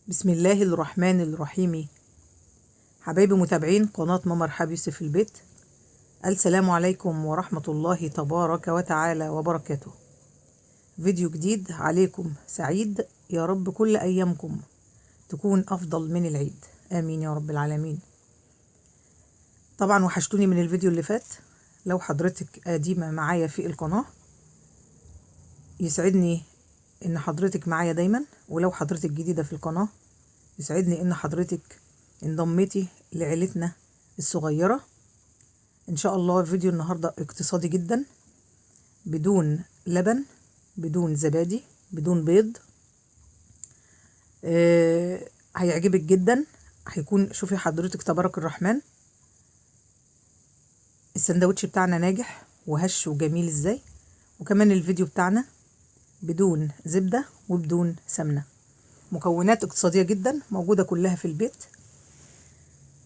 بسم الله الرحمن الرحيم. حبايبي متابعين قناة ماما رحاب يوسف في البيت، السلام عليكم ورحمة الله تبارك وتعالى وبركاته. فيديو جديد عليكم سعيد، يا رب كل أيامكم تكون أفضل من العيد، آمين يا رب العالمين. طبعا وحشتوني من الفيديو اللي فات. لو حضرتك قديمة معايا في القناة يسعدني ان حضرتك معايا دايما، ولو حضرتك جديدة في القناة يسعدني ان حضرتك انضميتي لعيلتنا الصغيرة. ان شاء الله فيديو النهاردة اقتصادي جدا، بدون لبن، بدون زبادي، بدون بيض. هيعجبك جدا. هيكون شوفي حضرتك تبارك الرحمن السندوتش بتاعنا ناجح وهش وجميل ازاي، وكمان الفيديو بتاعنا بدون زبدة وبدون سمنة، مكونات اقتصادية جدا موجودة كلها في البيت.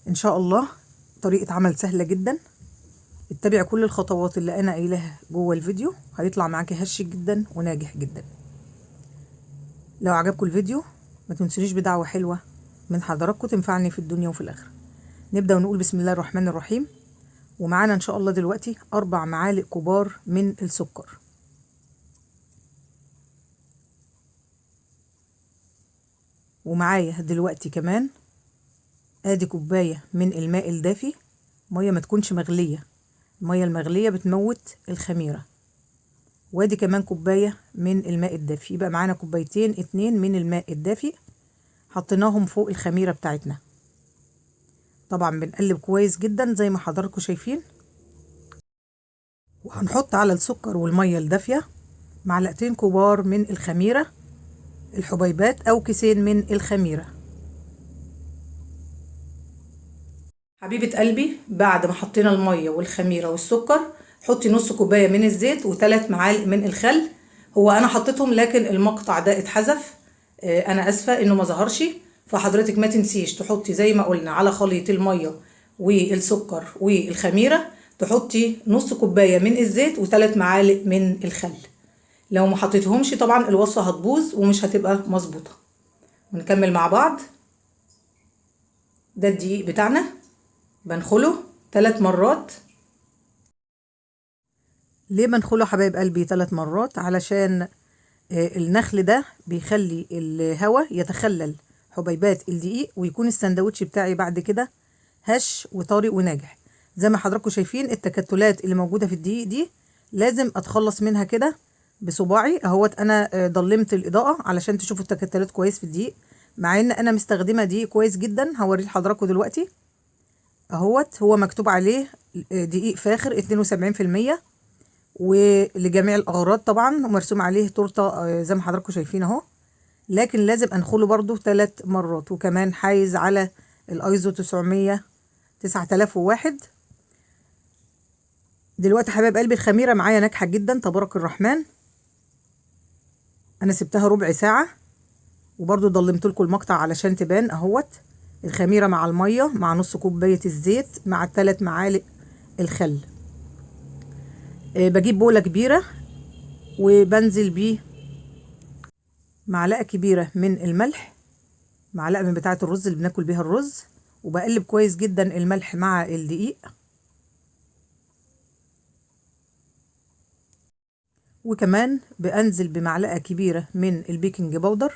ان شاء الله طريقة عمل سهلة جدا، اتبع كل الخطوات اللي انا قايلها جوه الفيديو، هيطلع معاكي هش جدا وناجح جدا. لو عجبكم الفيديو ما تنسونيش بدعوة حلوة من حضراتكم تنفعني في الدنيا وفي الآخرة. نبدأ ونقول بسم الله الرحمن الرحيم. ومعانا ان شاء الله دلوقتي 4 معالق كبار من السكر، ومعايا دلوقتي كمان ادي كوباية من الماء الدافي، مية ما تكونش مغلية، المية المغلية بتموت الخميرة. وادي كمان كوباية من الماء الدافي، يبقى معانا كوبايتين 2 من الماء الدافي حطيناهم فوق الخميرة بتاعتنا. طبعا بنقلب كويس جدا زي ما حضراتكم شايفين. وهنحط على السكر والمية الدافية معلقتين كبار من الخميرة الحبيبات او كيسين من الخميرة. حبيبة قلبي بعد ما حطينا المية والخميرة والسكر حطي نص كوباية من الزيت و3 معالق من الخل. هو انا حطيتهم لكن المقطع ده اتحذف، انا اسفة انه ما ظهرش، فحضرتك ما تنسيش تحطي زي ما قلنا على خليط المية والسكر والخميرة تحطي نص كوباية من الزيت و3 معالق من الخل. لو ما حطيتهمش طبعا الوصفة هتبوظ ومش هتبقى مظبوطة. ونكمل مع بعض. ده الدقيق بتاعنا بنخله 3 مرات. ليه بنخله حبايب قلبي 3 مرات؟ علشان النخل ده بيخلي الهواء يتخلل حبيبات الدقيق ويكون السندوتش بتاعي بعد كده هش وطري وناجح. زي ما حضراتكم شايفين التكتلات اللي موجودة في الدقيق دي لازم اتخلص منها كده بصباعي اهوت. انا ضلمت الاضاءة علشان تشوفوا التكتلات كويس في الدقيق، مع ان انا مستخدمة دقيق كويس جدا. هوريه لحضراتكم دلوقتي اهوت. هو مكتوب عليه دقيق فاخر 72% ولجميع الاغراض طبعا، ومرسوم عليه تورته زي ما حضراتكم شايفين اهو، لكن لازم انخله برضو 3 مرات. وكمان حايز على الايزو 900 9001. دلوقتي حبايب قلبي الخميرة معايا ناجحة جدا تبارك الرحمن. انا سبتها ربع ساعة وبرضو ضلمت لكم المقطع علشان تبان اهوت. الخميرة مع المية مع نص كوباية الزيت مع 3 معالق الخل. بجيب بولة كبيرة وبنزل بيه معلقة كبيرة من الملح، معلقة من بتاعة الرز اللي بناكل بيها الرز، وبقلب كويس جدا الملح مع الدقيق. وكمان بأنزل بمعلقة كبيرة من ال baking powder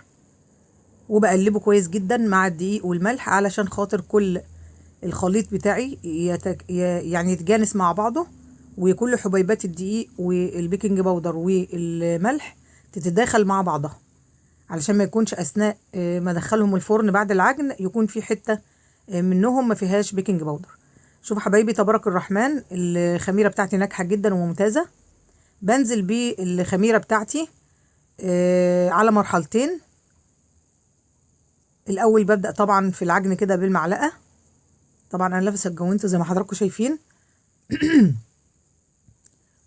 وبقلبه كويس جدا مع الدقيق والملح علشان خاطر كل الخليط بتاعي يعني يتجانس مع بعضه، وكل حبيبات الدقيق وال baking powder والملح تتداخل مع بعضها، علشان ما يكونش اثناء ما ادخلهم الفرن بعد العجن يكون في حتة منهم ما فيهاش baking powder. شوفوا حبايبي تبارك الرحمن الخميرة بتاعتي ناجحة جدا وممتازة. بنزل بالخميرة بتاعتي على مرحلتين. الاول ببدأ طبعا في العجن كده بالمعلقة. طبعا انا لابسه الجوانت زي ما حضراتكم شايفين.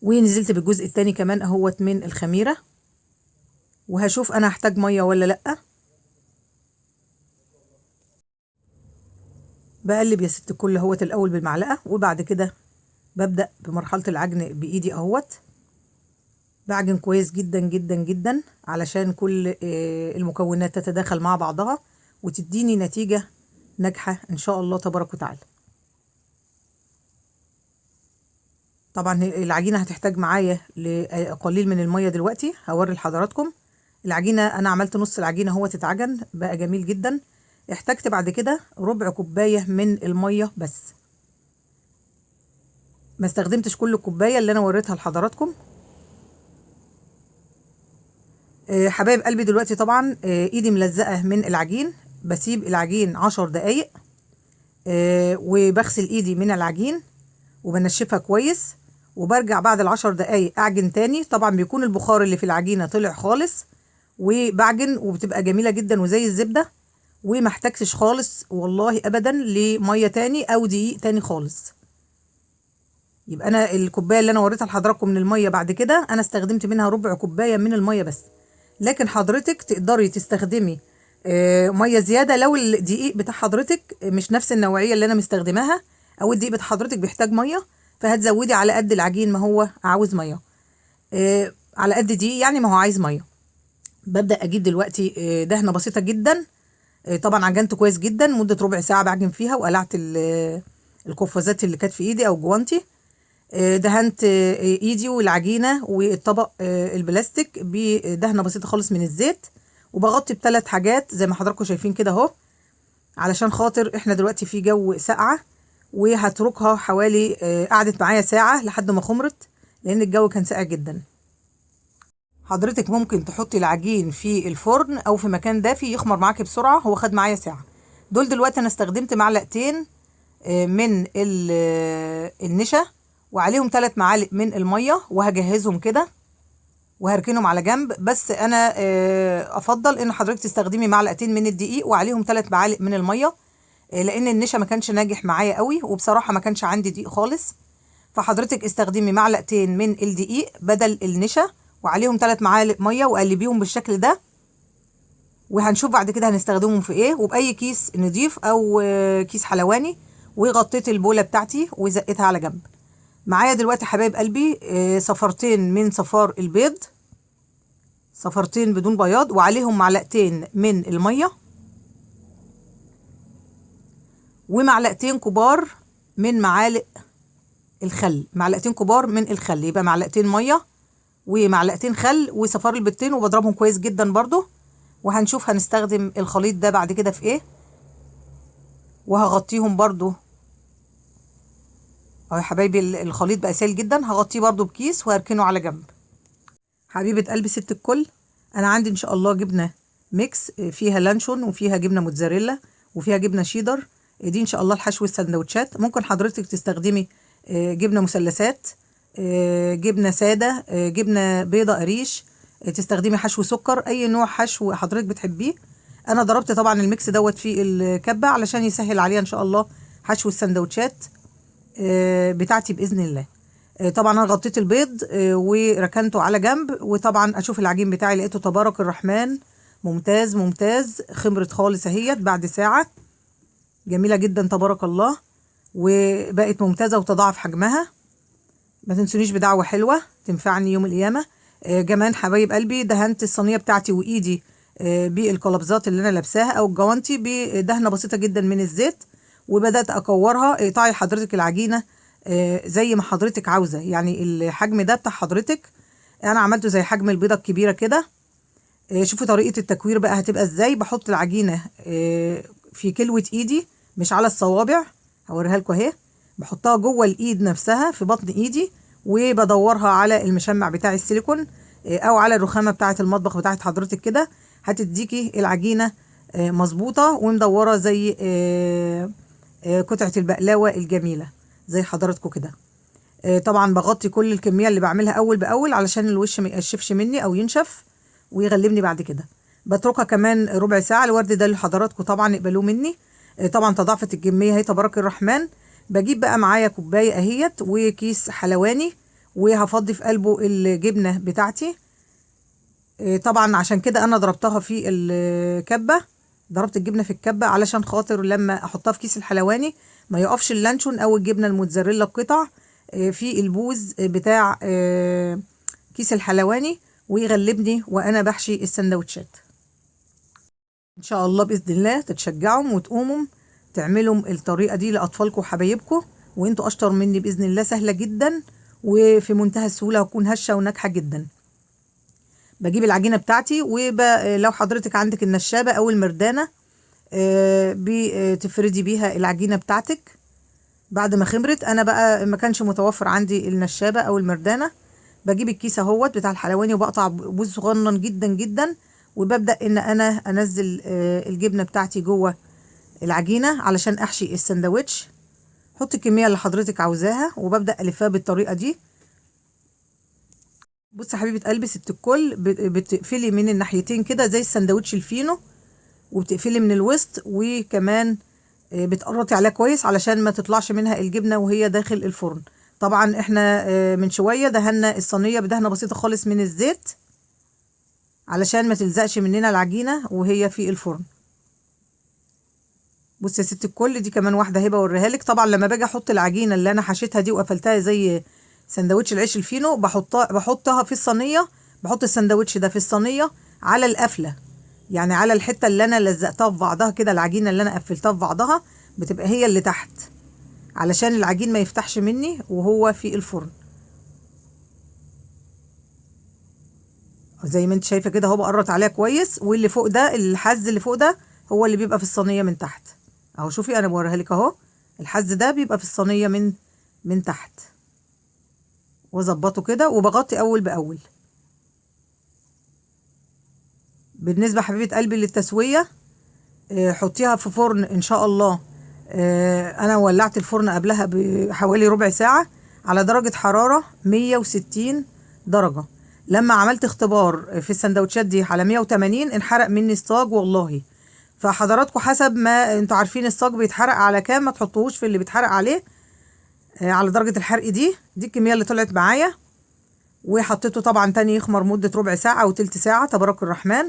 ونزلت بالجزء التاني كمان اهوت من الخميرة، وهشوف انا هحتاج مية ولا لأ. بقلب يا ست الكل اهوت الاول بالمعلقة، وبعد كده ببدأ بمرحلة العجن بايدي اهوت. بعجن كويس جدا جدا جدا علشان كل المكونات تتداخل مع بعضها وتديني نتيجة ناجحة ان شاء الله تبارك وتعالى. طبعا العجينة هتحتاج معايا لقليل من المية دلوقتي، هوري لحضراتكم العجينة. انا عملت نص العجينة هو تتعجن بقى جميل جدا. احتجت بعد كده ربع كوباية من المية بس، ما استخدمتش كل الكوباية اللي انا وريتها لحضراتكم. حبايب قلبي دلوقتي طبعا ايدي ملزقة من العجين، بسيب العجين 10 دقايق، وبغسل ايدي من العجين وبنشفها كويس، وبرجع بعد 10 دقايق اعجن تاني. طبعا بيكون البخار اللي في العجينة طلع خالص، وبعجن وبتبقى جميلة جدا وزي الزبدة، وما احتاجتش خالص والله ابدا لمية تاني او دقيق تاني خالص. يبقى انا الكوباية اللي انا وريتها لحضراتكم من المية بعد كده انا استخدمت منها ربع كوباية من المية بس، لكن حضرتك تقدري تستخدمي مية زيادة لو الدقيق بتاع حضرتك مش نفس النوعية اللي انا مستخدماها، او الدقيق بتاع حضرتك بيحتاج مية، فهتزودي على قد العجين ما هو عاوز مية، على قد دقيق يعني ما هو عايز مية. ببدا اجيب دلوقتي دهنه بسيطة جدا، طبعا عجنت كويس جدا مده ربع ساعة بعجن فيها، وقلعت القفازات اللي كانت في ايدي او جوانتي. دهنت ايدي والعجينه والطبق البلاستيك بدهنه بسيطة خالص من الزيت، وبغطي بثلاث حاجات زي ما حضراتكم شايفين كده اهو، علشان خاطر احنا دلوقتي في جو ساقعه. وهتركها حوالي قعدت معايا ساعة لحد ما خمرت، لان الجو كان ساقع جدا. حضرتك ممكن تحطي العجين في الفرن او في مكان دافي يخمر معاكي بسرعة، هو خد معايا ساعة. دول دلوقتي انا استخدمت معلقتين من النشا وعليهم 3 معالق من المية، وهجهزهم كده وهركنهم على جنب. بس انا افضل ان حضرتك تستخدمي معلقتين من الدقيق وعليهم 3 معالق من المية، لان النشا ما كانش ناجح معايا قوي، وبصراحة ما كانش عندي دقيق خالص. فحضرتك استخدمي معلقتين من الدقيق بدل النشا وعليهم 3 معالق مية، وقلبيهم بالشكل ده، وهنشوف بعد كده هنستخدمهم في ايه، وباي كيس نضيف او كيس حلواني. وغطيت البوله بتاعتي وزقتها على جنب. معايا دلوقتي حبايب قلبي صفارتين من صفار البيض، صفارتين بدون بياض، وعليهم معلقتين من المية ومعلقتين كبار من معالق الخل، معلقتين كبار من الخل، يبقى معلقتين مية ومعلقتين خل وصفار البيضتين، وبضربهم كويس جدا برضو. وهنشوف هنستخدم الخليط ده بعد كده في ايه. وهغطيهم برضو اهو يا حبايبي، الخليط بقى سائل جدا، هغطيه برضو بكيس وهركنه على جنب. حبيبه قلبي ست الكل، انا عندي ان شاء الله جبنه mix فيها لانشون وفيها جبنه موتزاريلا وفيها جبنه شيدر، دي ان شاء الله الحشو السندوتشات. ممكن حضرتك تستخدمي جبنه مثلثات، جبنه ساده، جبنه بيضة قريش، تستخدمي حشو سكر، اي نوع حشو حضرتك بتحبيه. انا ضربت طبعا ال mix دوت في الكبه علشان يسهل عليها ان شاء الله حشو السندوتشات بتاعتي باذن الله. طبعا انا غطيت البيض وركنته على جنب. وطبعا اشوف العجين بتاعي لقيته تبارك الرحمن ممتاز ممتاز، خمرت خالص اهيت بعد ساعة، جميلة جدا تبارك الله، وبقت ممتازة وتضاعف حجمها. ما تنسونيش بدعوة حلوة تنفعني يوم القيامة. كمان حبايب قلبي دهنت الصينية بتاعتي وايدي بالقلبزات اللي انا لابساها او الجوانتي بدهنه بسيطة جدا من الزيت، وبدات اكورها. اقطعي حضرتك العجينة زي ما حضرتك عاوزه، يعني الحجم ده بتاع حضرتك، انا عملته زي حجم البيضة الكبيرة كده. شوفوا طريقه التكوير بقى هتبقى ازاي. بحط العجينة في كلوه ايدي مش على الصوابع، هوريها لكم اهي. بحطها جوه الايد نفسها في بطن ايدي، وبدورها على المشمع بتاع السيليكون او على الرخامه بتاعه المطبخ بتاعه حضرتك كده، هتديكي العجينة مظبوطة ومدوره زي قطعه البقلاوه الجميلة زي حضراتكم كده. طبعا بغطي كل الكمية اللي بعملها اول باول علشان الوش ما يقشفش مني او ينشف ويغلبني بعد كده. بتركها كمان ربع ساعة. الورد ده لحضراتكم طبعا اقبلوه مني. طبعا تضاعفت الكمية اهي تبارك الرحمن. بجيب بقى معايا كوباية اهيت وكيس حلواني، وهفضي في قلبه الجبنة بتاعتي. طبعا عشان كده انا ضربتها في الكبه، ضربت الجبنة في الكبه علشان خاطر لما احطها في كيس الحلواني ما يقفش اللانشون او الجبنة الموتزاريلا القطع في البوز بتاع كيس الحلواني ويغلبني وانا بحشي السندوتشات. ان شاء الله باذن الله تتشجعوا وتقوموا تعملوا الطريقة دي لاطفالكم وحبايبكم، وانتوا اشطر مني باذن الله. سهلة جدا وفي منتهى السهولة، هتكون هشه وناجحة جدا. بجيب العجينة بتاعتي، ولو حضرتك عندك النشابه او المردانه بتفردي بيها العجينة بتاعتك بعد ما خمرت. انا بقى ما كانش متوفر عندي النشابه او المردانه، بجيب الكيس اهوت بتاع الحلواني وبقطع بوز صغنن جدا جدا، وببدا ان انا انزل الجبنة بتاعتي جوه العجينة علشان احشي السندوتش. حطي الكمية اللي حضرتك عاوزاها، وببدا الفها بالطريقة دي. بصي يا حبيبه قلبي ست الكل، بتقفلي من الناحيتين كده زي السندوتش الفينو، وبتقفلي من الوسط، وكمان بتقرطي عليها كويس علشان ما تطلعش منها الجبنة وهي داخل الفرن. طبعا احنا من شوية دهنا الصينية بدهنه بسيطة خالص من الزيت علشان ما تلزقش مننا العجينة وهي في الفرن. بصي يا ست الكل، دي كمان واحدة هبه اوريها لك. طبعا لما باجي احط العجينة اللي انا حشيتها دي وقفلتها زي سندوتش العيش الفينو، بحطها في الصينية، بحط السندوتش ده في الصينية على القفله، يعني على الحتة اللي انا لزقتها في بعضها كده، العجينة اللي انا قفلتها في بعضها بتبقى هي اللي تحت علشان العجين ما يفتحش مني وهو في الفرن. زي ما انت شايفه كده اهو، بقرط عليها كويس، واللي فوق ده الحز اللي فوق ده هو اللي بيبقى في الصينية من تحت اهو. شوفي انا بوريها لك اهو، الحز ده بيبقى في الصينية من تحت. واظبطه كده وبغطي اول باول. بالنسبة حبيبه قلبي للتسويه، حطيها في فرن ان شاء الله. انا ولعت الفرن قبلها بحوالي ربع ساعة على درجه حرارة 160 درجه. لما عملت اختبار في السندوتشات دي على 180 انحرق مني الصاج والله. فحضراتكم حسب ما انتوا عارفين الصاج بيتحرق على كام، ما تحطوهوش في اللي بيتحرق عليه على درجه الحرق دي. دي الكمية اللي طلعت معايا، وحطيته طبعا تاني يخمر مده ربع ساعة او تلت ساعة. تبارك الرحمن.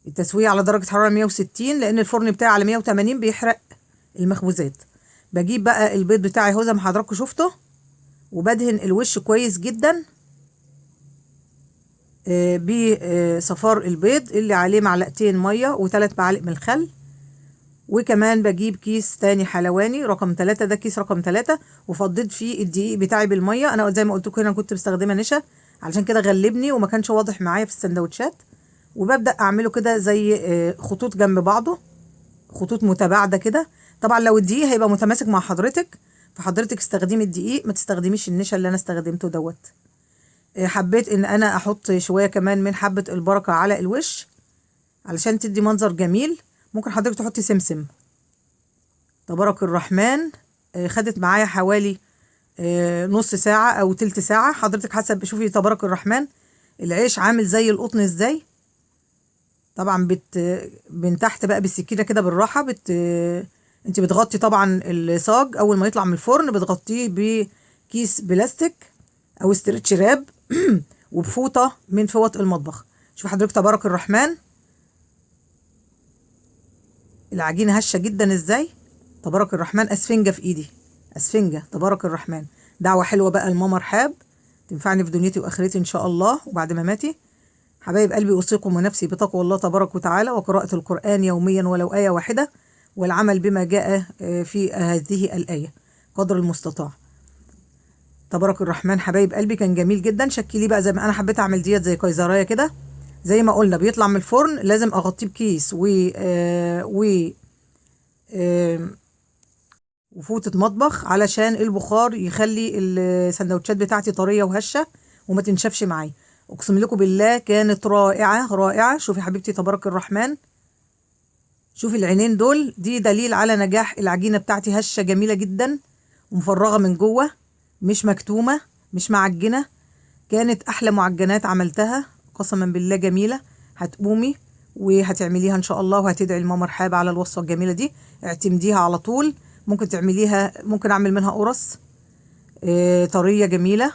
التسوية على درجه حرارة 160 لان الفرن بتاعي على 180 بيحرق المخبوزات. بجيب بقى البيض بتاعي اهو زي ما حضراتكم شفتوا، وبدهن الوش كويس جدا بصفار البيض اللي عليه معلقتين مية وثلاث معالق من الخل. وكمان بجيب كيس تاني حلواني رقم 3، ده كيس رقم 3، وفضيت فيه الدقيق بتاعي بالمية. انا زي ما قلت لكم هنا كنت مستخدمة نشا علشان كده غلبني وما كانش واضح معايا في السندوتشات. وببدا اعمله كده زي خطوط جنب بعضه، خطوط متباعدة كده. طبعا لو الدقيق هيبقى متماسك مع حضرتك، فحضرتك استخدمي الدقيق ما تستخدميش النشا اللي انا استخدمته دوت. حبيت ان انا احط شوية كمان من حبه البركة على الوش علشان تدي منظر جميل. ممكن حضرتك تحطي سمسم. تبارك الرحمن. خدت معايا حوالي نص ساعة او تلت ساعة، حضرتك حسب. شوفي تبارك الرحمن العيش عامل زي القطن ازاي. طبعا من تحت بقى بالسكينة كده بالراحة، انت بتغطي طبعا الصاج اول ما يطلع من الفرن، بتغطيه بكيس بلاستيك او stretch wrap وبفوطه من فوط المطبخ. شوف حضرتك تبارك الرحمن العجينة هشه جدا ازاي. تبارك الرحمن اسفنجه في ايدي، اسفنجه. تبارك الرحمن. دعوه حلوة بقى لماما رحاب، تنفعني في دنيتي واخرتي ان شاء الله وبعد مماتي. حبايب قلبي، اوصيكم ونفسي بتقوى الله تبارك وتعالى، وقراءة القران يوميا ولو ايه واحدة، والعمل بما جاء في هذه الايه قدر المستطاع. تبارك الرحمن حبايب قلبي كان جميل جدا. شكلي بقى زي ما انا حبيت اعمل ديت زي كيزرايه كده. زي ما قلنا بيطلع من الفرن لازم اغطيه بكيس و وفوطه مطبخ علشان البخار يخلي السندوتشات بتاعتي طرية وهشه وما تنشفش معايا. اقسم لكم بالله كانت رائعة رائعة. شوفي حبيبتي تبارك الرحمن، شوفي العينين دول، دي دليل على نجاح العجينة بتاعتي. هشه جميلة جدا ومفرغه من جوه، مش مكتومة مش معجنه. كانت احلى معجنات عملتها قسما بالله، جميلة. هتقومي وهتعمليها ان شاء الله وهتدعي لماما رحاب على الوصفة الجميلة دي. اعتمديها على طول. ممكن تعمليها، ممكن اعمل منها قرص طرية جميلة.